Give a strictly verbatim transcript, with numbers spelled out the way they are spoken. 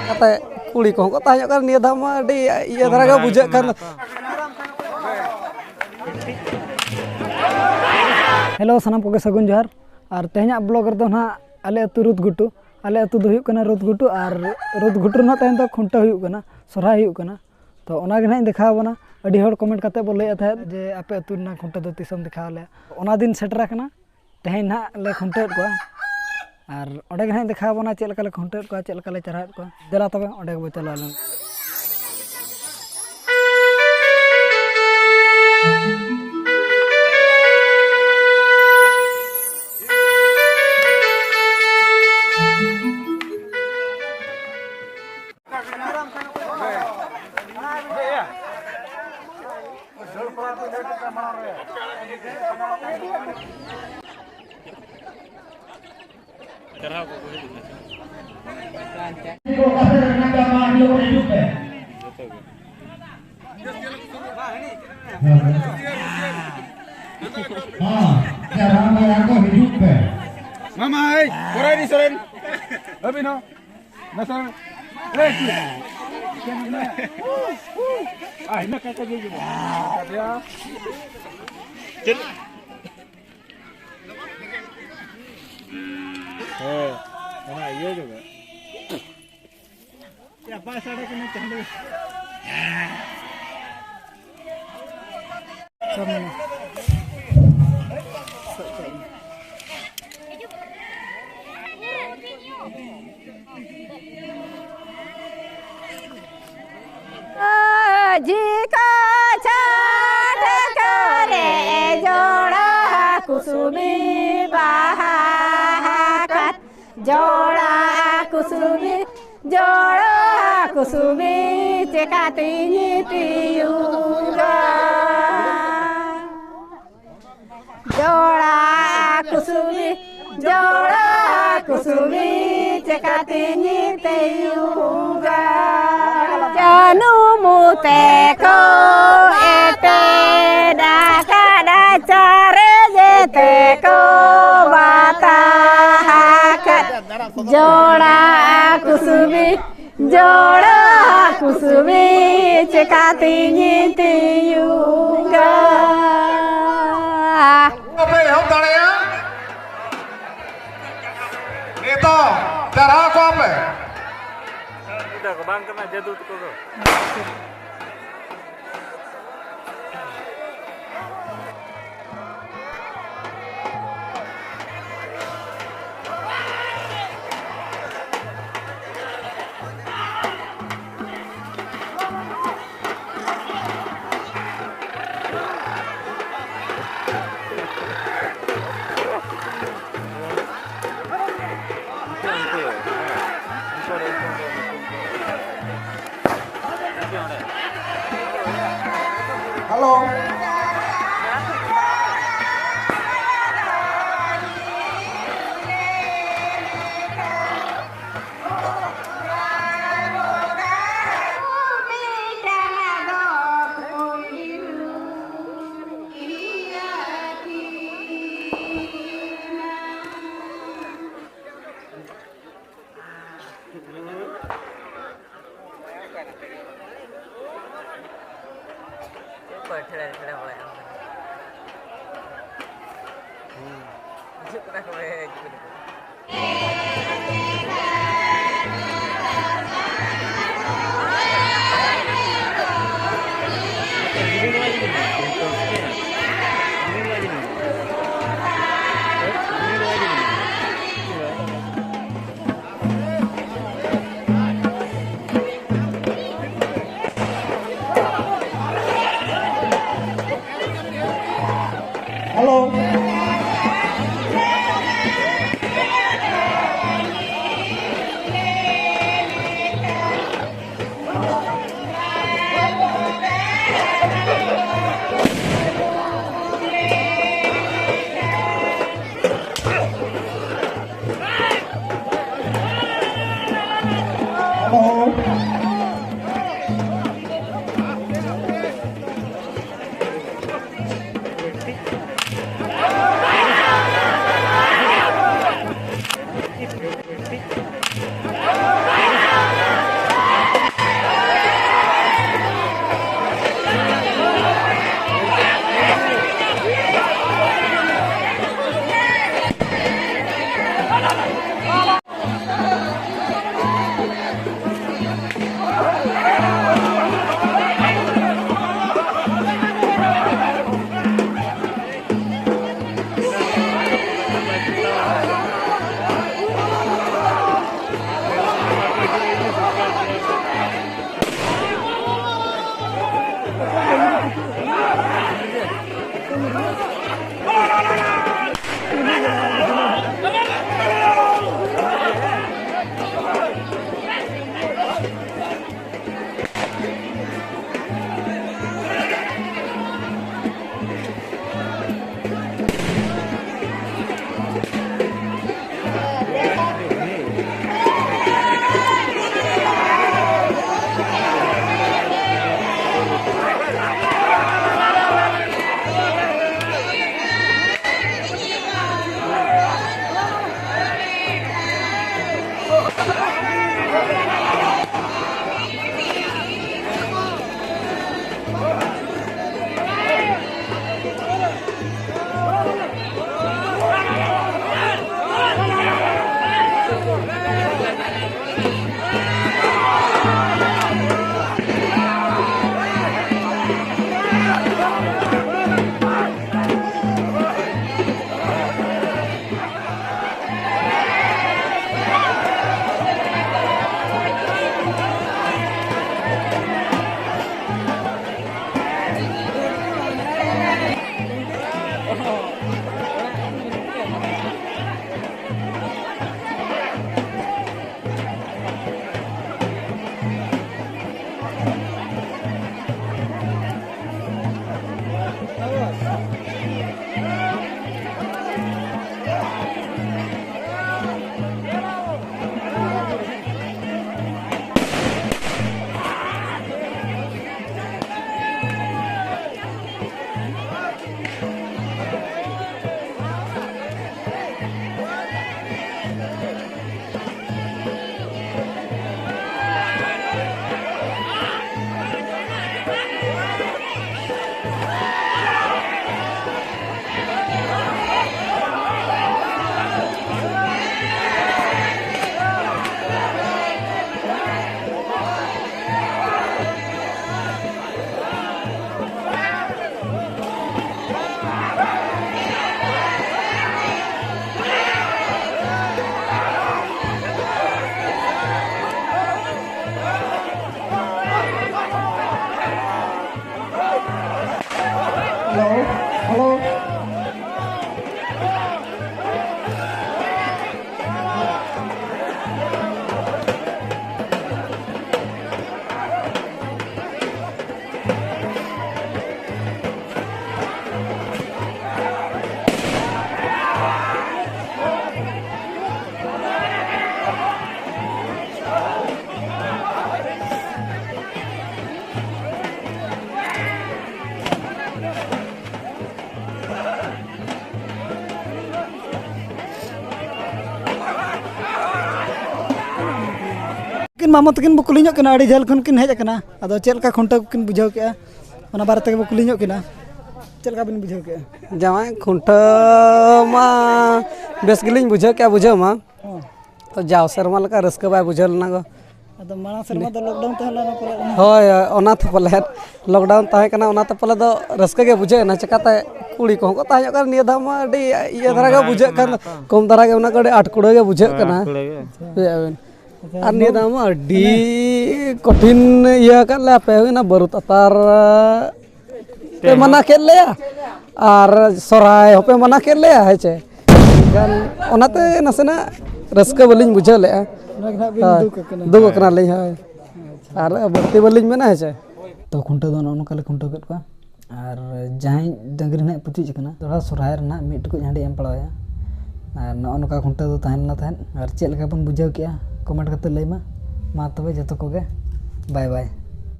ᱠᱟᱛᱮ ᱠᱩᱲᱤ ᱠᱚᱦᱚᱸ ᱠᱚ ᱛᱟᱦᱮᱸ ᱧᱚᱜ ᱠᱟᱱᱟ᱾ ᱱᱤᱭᱟᱹ ᱫᱷᱟᱣ ᱢᱟ ᱟᱹᱰᱤ ᱤᱭᱟᱹ ᱫᱷᱟᱨᱟ ᱜᱮ ᱵᱩᱡᱷᱟᱹᱜ ᱠᱟᱱ᱾ ᱦᱮᱞᱳ, ᱥᱟᱱᱟᱢ ᱠᱚᱜᱮ ᱥᱟᱹᱜᱩᱱ ᱡᱚᱦᱟᱨ᱾ ᱟᱨ ᱛᱮᱦᱮᱧᱟᱜ ᱵᱞᱚᱜ ᱨᱮᱫᱚ ᱱᱟᱦᱟᱜ ᱟᱞᱮ ᱟᱹᱛᱩ ᱨᱩᱛ ᱜᱷᱩᱴᱩ, ᱟᱞᱮ ᱟᱹᱛᱩ ᱫᱚ ᱦᱩᱭᱩᱜ ᱠᱟᱱᱟ ᱨᱩᱛ ᱜᱷᱩᱴᱩ᱾ ᱟᱨ ᱨᱩᱛ ᱜᱷᱩᱴᱩ ᱨᱮᱱᱟᱜ ᱛᱮᱦᱮᱧ ᱫᱚ ᱠᱷᱩᱱᱴᱟᱹᱣ ᱦᱩᱭᱩᱜ ᱠᱟᱱᱟ, ᱥᱚᱨᱦᱟᱭ ᱦᱩᱭᱩᱜ ᱠᱟᱱᱟ᱾ ᱛᱚ ᱚᱱᱟ ᱜᱮ ᱱᱟᱦᱟᱜ ᱤᱧ ᱫᱮᱠᱷᱟᱣ ᱟᱵᱚᱱᱟ᱾ ᱟᱹᱰᱤ ᱦᱚᱲ ᱠᱚᱢᱮᱱᱴ ᱠᱟᱛᱮ ᱵᱚ ᱞᱟᱹᱭᱮᱫ ᱛᱟᱦᱮᱸᱫ ᱡᱮ ᱟᱯᱮ ᱟᱹᱛᱩ ᱨᱮᱱᱟᱜ ᱠᱷᱩᱱᱴᱟᱹᱣ ᱫᱚ ᱛᱤᱥᱮᱢ ᱫᱮᱠᱷᱟᱣ ᱟᱞᱮᱭᱟ᱾ ᱚᱱᱟ ᱫᱤᱱ ᱥᱮᱴᱮᱨ ᱟᱠᱟᱱᱟ᱾ ᱛᱮᱦᱮᱧ ᱱᱟᱦᱟᱜ ᱞᱮ ᱠᱷᱩᱱᱴᱟᱹᱣᱮᱫ ᱠᱚᱣᱟ᱾ ᱟᱨ ᱚᱸᱰᱮ ᱜᱮ ᱱᱟᱦᱟᱜ ᱤᱧ ᱫᱮᱠᱷᱟᱣ ᱟᱵᱚᱱᱟ ᱪᱮᱫ ᱞᱮᱠᱟ ᱞᱮ ᱠᱷᱩᱱᱴᱟᱹᱣᱮᱫ ᱠᱚᱣᱟ, ᱪᱮᱫ ᱞᱮᱠᱟ ᱞᱮ ᱪᱟᱨᱦᱟᱣᱮᱫ ᱠᱚᱣᱟ᱾ ᱫᱮᱞᱟ ᱛᱚᱵᱮ ᱚᱸᱰᱮ ᱜᱮᱵᱚ ᱪᱟᱞᱟᱣ ᱞᱮᱱ᱾ ᱦᱮᱸ, ᱡᱟᱱᱟᱢ ᱵᱚᱭᱦᱟ ᱠᱚ ᱦᱤᱡᱩᱜ ᱯᱮ᱾ ᱢᱟᱢᱟ, ᱦᱮᱭ, ᱥᱚᱨᱮᱱ, ᱥᱚᱨᱮᱱ᱾ ᱟᱹᱵᱤᱱ ᱦᱚᱸ᱾ ᱱᱟ ᱥᱚᱨᱮᱱ᱾ ᱮᱭ, ᱪᱮᱫ? ᱟᱭ, ᱱᱟ ᱠᱟᱠᱟ ᱡᱮ ᱡᱮ᱾ ᱪᱮᱫ? ᱦᱮᱸ, ᱚᱱᱟ ᱤᱭᱟᱹ ᱜᱮ ᱵᱟᱝ᱾ ᱪᱟᱯᱟ ᱥᱟᱰᱮ ᱠᱟᱱᱟ ᱪᱟᱸᱫᱚ᱾ ᱡᱷᱤᱠᱟ ᱪᱷᱟᱴ ᱠᱚᱨᱮ ᱡᱚᱲᱟ ᱠᱩᱥᱩᱢᱤ ᱵᱟᱦᱟ ᱠᱟᱛ ᱡᱚᱲᱟ ᱠᱩᱥᱩᱢᱤ, ᱡᱚᱲᱟ ᱠᱩᱥᱩᱢᱤ, ᱪᱮᱠᱟᱛᱤᱧ ᱛᱤᱭᱩᱜᱟ? ᱡᱚᱲᱟ ᱠᱩᱥᱩᱢᱤ, ᱡᱚᱲᱟ ᱠᱩᱥᱩᱢᱤ, ᱪᱮᱠᱟᱛᱤᱧ ᱛᱤᱭᱩᱜᱟ? ᱡᱟᱹᱱᱩᱢ ᱛᱮᱠᱚ ᱮᱴᱮᱫ ᱟᱠᱟᱫᱟ, ᱪᱟᱨᱮ ᱡᱮᱛᱮ ᱠᱚ ᱵᱟᱛᱟ ᱟᱠᱟᱫ᱾ ᱡᱚᱲᱟ ᱠᱩᱥᱩᱢᱤ, ᱡᱚᱲᱟ ᱠᱩᱥᱩᱢᱤ ᱪᱮᱠᱟᱛᱤᱧ ᱛᱤᱭᱩᱜᱟ᱾ ᱵᱟᱯᱮ ᱮᱦᱚᱵ ᱫᱟᱲᱮᱭᱟᱜᱼᱟ? ᱱᱤᱛᱚᱜ ᱪᱟᱨᱦᱟᱣ ᱠᱚᱣᱟ ᱯᱮ᱾ ᱵᱟᱝ ᱠᱟᱱᱟ ᱡᱟᱹᱫᱩ ᱛᱟᱠᱚ ᱫᱚ᱾ ᱦᱮᱞᱳ᱾ ᱚᱠᱚᱭ ᱴᱷᱮᱲᱮ ᱴᱷᱮᱲᱮ ᱵᱟᱲᱟᱭᱟ ᱚᱱᱠᱟ? ᱦᱤᱡᱩᱜ ᱠᱟᱱᱟ ᱠᱚ, ᱦᱮᱡ ᱠᱟᱱᱟ ᱠᱚ᱾ ᱦᱮᱞᱳ᱾ ᱢᱟᱢᱚ ᱛᱟᱹᱠᱤᱱ ᱵᱚ ᱠᱩᱞᱤ ᱧᱚᱜ ᱠᱤᱱᱟ, ᱟᱹᱰᱤ ᱡᱷᱟᱹᱞ ᱠᱷᱚᱱ ᱠᱤᱱ ᱦᱮᱡ ᱟᱠᱟᱱᱟ᱾ ᱟᱫᱚ ᱪᱮᱫ ᱞᱮᱠᱟ ᱠᱷᱩᱱᱴᱟᱹᱣ ᱠᱚᱠᱤᱱ ᱵᱩᱡᱷᱟᱹᱣ ᱠᱮᱜᱼᱟ, ᱚᱱᱟ ᱵᱟᱨᱮ ᱛᱮᱜᱮ ᱵᱚ ᱠᱩᱞᱤ ᱧᱚᱜ ᱠᱤᱱᱟ᱾ ᱪᱮᱫ ᱞᱮᱠᱟ ᱵᱤᱱ ᱵᱩᱡᱷᱟᱹᱣ ᱠᱮᱜᱼᱟ? ᱡᱟᱶᱟᱭ ᱠᱷᱩᱱᱴᱟᱹᱣ ᱢᱟ ᱵᱮᱥ ᱜᱮᱞᱤᱧ ᱵᱩᱡᱷᱟᱹᱣ ᱠᱮᱜᱼᱟ ᱵᱩᱡᱷᱟᱹᱣ ᱢᱟ᱾ ᱦᱚᱸ᱾ ᱛᱚ ᱡᱟᱣ ᱥᱮᱨᱢᱟ ᱞᱮᱠᱟ ᱨᱟᱹᱥᱠᱟᱹ ᱵᱟᱭ ᱵᱩᱡᱷᱟᱹᱣ ᱞᱮᱱᱟ ᱜᱚ᱾ ᱟᱫᱚ ᱢᱟᱲᱟᱝ ᱥᱮᱨᱢᱟ ᱫᱚ ᱞᱚᱠᱰᱟᱣᱩᱱ ᱛᱟᱦᱮᱸ ᱞᱮᱱᱟ ᱯᱟᱞᱮᱫ? ᱦᱳᱭ, ᱦᱳᱭ, ᱚᱱᱟᱛᱮ ᱯᱟᱞᱮᱫ ᱞᱚᱠᱰᱟᱣᱩᱱ ᱛᱟᱦᱮᱸ ᱠᱟᱱᱟ, ᱚᱱᱟᱛᱮ ᱯᱟᱞᱮ ᱫᱚ ᱨᱟᱹᱥᱠᱟᱹ ᱜᱮ ᱵᱩᱡᱷᱟᱹᱣ ᱮᱱᱟ᱾ ᱪᱮᱠᱟᱛᱮ ᱠᱩᱲᱤ ᱠᱚᱦᱚᱸ ᱠᱚ ᱛᱟᱦᱮᱸ ᱧᱚᱜ ᱠᱟᱱᱟ, ᱱᱤᱭᱟᱹ ᱫᱷᱟᱣ ᱢᱟ ᱟᱹᱰᱤ ᱤᱭᱟᱹ ᱫᱷᱟᱨᱟ ᱜᱮ ᱵᱩᱡᱷᱟᱹᱜ ᱠᱟᱱ, ᱠᱚᱢ ᱫᱷᱟᱨᱟ ᱜᱮ ᱚᱱᱟ ᱠᱚ ᱟᱹᱰᱤ ᱟᱴᱠᱩᱲᱟᱹ ᱜᱮ ᱵᱩᱡᱷᱟᱹᱜ ᱠᱟᱱᱟ᱾ ᱵᱩᱡᱷᱟᱹᱣᱮᱫ ᱵᱮᱱ? ᱟᱨ ᱱᱤᱭᱟᱹ ᱫᱷᱟᱣ ᱢᱟ ᱟᱹᱰᱤ ᱠᱚᱴᱷᱤᱱ ᱤᱭᱟᱹ ᱟᱠᱟᱫ ᱞᱮᱭᱟ ᱯᱮ, ᱦᱩᱭᱱᱟ ᱵᱟᱹᱨᱩ ᱛᱟᱛᱟᱨ ᱯᱮ ᱢᱟᱱᱟ ᱠᱮᱫ ᱞᱮᱭᱟ, ᱟᱨ ᱥᱚᱨᱦᱟᱭ ᱦᱚᱸᱯᱮ ᱢᱟᱱᱟ ᱠᱮᱫ ᱞᱮᱭᱟ, ᱦᱮᱸ ᱪᱮ? ᱮᱱᱠᱷᱟᱱ ᱚᱱᱟᱛᱮ ᱱᱟᱥᱮᱱᱟᱜ ᱨᱟᱹᱥᱠᱟᱹ ᱵᱟᱹᱞᱤᱧ ᱵᱩᱡᱷᱟᱹᱣ ᱞᱮᱫᱼᱟ᱾ ᱚᱱᱟ ᱜᱮ ᱱᱟᱦᱟᱜ ᱵᱤᱱ ᱦᱳᱭ, ᱫᱩᱠ ᱟᱠᱟᱱᱟ᱾ ᱫᱩᱠ ᱟᱠᱟᱱᱟᱞᱤᱧ, ᱦᱳᱭ᱾ ᱟᱨ ᱵᱟᱹᱲᱛᱤ ᱵᱟᱹᱞᱤᱧ ᱢᱮᱱᱟ, ᱦᱮᱸ ᱪᱮ? ᱛᱚ ᱠᱷᱩᱱᱴᱟᱹᱣ ᱫᱚ ᱱᱚᱜᱼᱚ ᱱᱚᱝᱠᱟ ᱞᱮ ᱠᱷᱩᱱᱴᱟᱹᱣ ᱠᱮᱫ ᱠᱚᱣᱟ᱾ ᱟᱨ ᱡᱟᱦᱟᱸᱭ ᱰᱟᱹᱝᱨᱤ ᱱᱟᱦᱟᱜ ᱯᱩᱪᱩᱡ ᱟᱠᱟᱱᱟ, ᱫᱚᱦᱲᱟ ᱥᱚᱨᱦᱟᱭ ᱨᱮᱱᱟᱜ ᱢᱤᱫ ᱴᱩᱠᱩᱡ ᱦᱟᱺᱰᱤ ᱮᱢ ᱯᱟᱲᱟᱣᱟᱭᱟ᱾ ᱟᱨ ᱱᱚᱜᱼᱚ ᱱᱚᱝᱠᱟ ᱠᱷᱩᱱᱴᱟᱹᱣ ᱫᱚ ᱛᱟᱦᱮᱸ ᱞᱮᱱᱟ ᱛᱟᱦᱮᱸᱫ᱾ ᱟᱨ ᱪᱮᱫ ᱞᱮᱠᱟ ᱵᱚᱱ ᱵᱩᱡᱷᱟᱹᱣ ᱠᱮᱜᱼᱟ, ᱠᱚᱢᱮᱱᱴ ᱠᱟᱛᱮ ᱞᱟᱹᱭ ᱢᱟ᱾ ᱢᱟ ᱛᱚᱵᱮ ᱡᱚᱛᱚ ᱠᱚᱜᱮ ᱵᱟᱭ ᱵᱟᱭ᱾